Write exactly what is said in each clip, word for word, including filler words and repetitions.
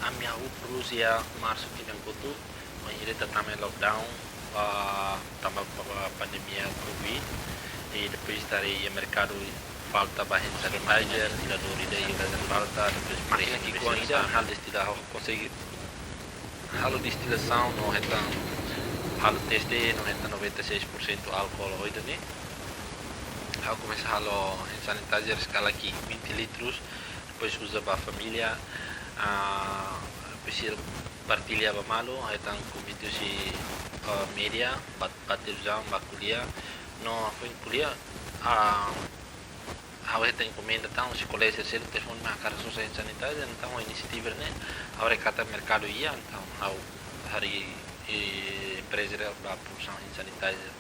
Ami hahú produz iha marsu tinan kotuk, bainhira ita tama iha lockdown, ah, tanba pa-, pandemia covid, i depois ita haree iha merkadu falta ba hand sanitizer, ita dori de'it, falta, depois mákina ki'ikoan ida halo destila, ha'u konsege halo destilasaun no hetan, halo teste no hetan noventa e seis por cento álcool ohin ne'e. Ha'u komesa halo hand sanitizer eskala ki'ik, vinte litros, depois uza ba família, ah, depois sira partilla ba malu, hetan komete husi, ah, média, bat-, bater uza ba ko'alia, no foin ko'alia, ah, ha'u hetan enkomenda tan, husi kolega sira telefone mai hakarak sosa hand sanitizer, entaun inisiativa ne'e, ha'u haree katak merkadu iha, entaun ha'u harii, eh, empreza ne'e ba produsaun hand sanitizer.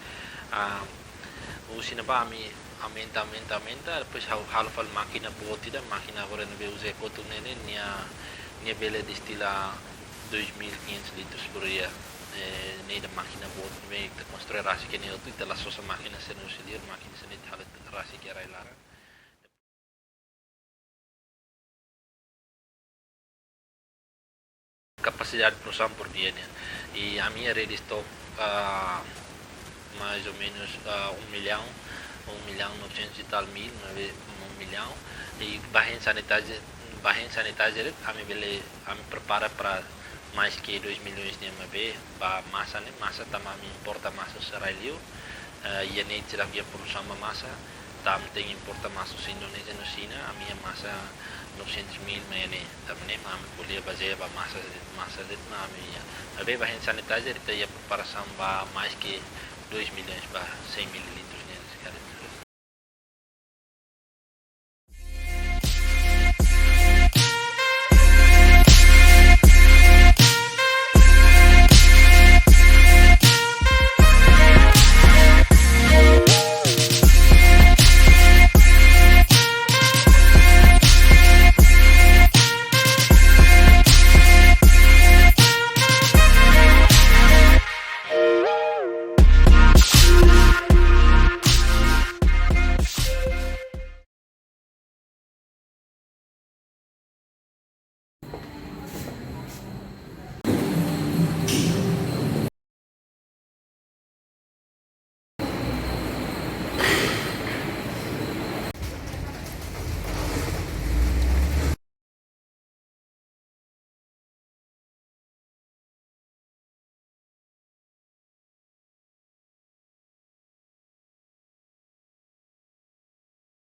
Ah, husi ne'ebá ami aumenta, aumenta, aumenta, depois ha'u halo fali mákina boot ida, mákina agora ne'ebé uza iha kotuk ne'e, ne'e nia, nia bele destila dois mil e quinhentos litros por dia. Eh, ne'e ida mákina boot ne'ebé ita konstrui rasik iha ne'e hotu, ita la sosa mákina sira-ne'e husi liur, mákina sira-ne'e ita halo rasik iha rai laran. Kapasidade produsaun por dia ne'e. I ami iha rede stok, ah, mais ou menos, ah, um milhão, um milhão novecentos e tal mil, maibé um milhão. I ba hand sanitizer, ba hand sanitizer, ami bele, ami prepara para mais que dois milhões ne'e, maibé ba masa ne'e, masa tanba ami importa masa husi rai liur, eh, iha ne'e sira iha produsaun ba masa, tanba ami tenke importa masa husi Indonézia no Xina, ami iha masa novecentos mil mak iha ne'e, tanba ne'e mak ami ko'alia bazeia ba masa de'it, masa de'it mak ami iha. Maibé ba hand sanitizer, ita iha preparasaun ba mais que dois milhões, ba cem mililitros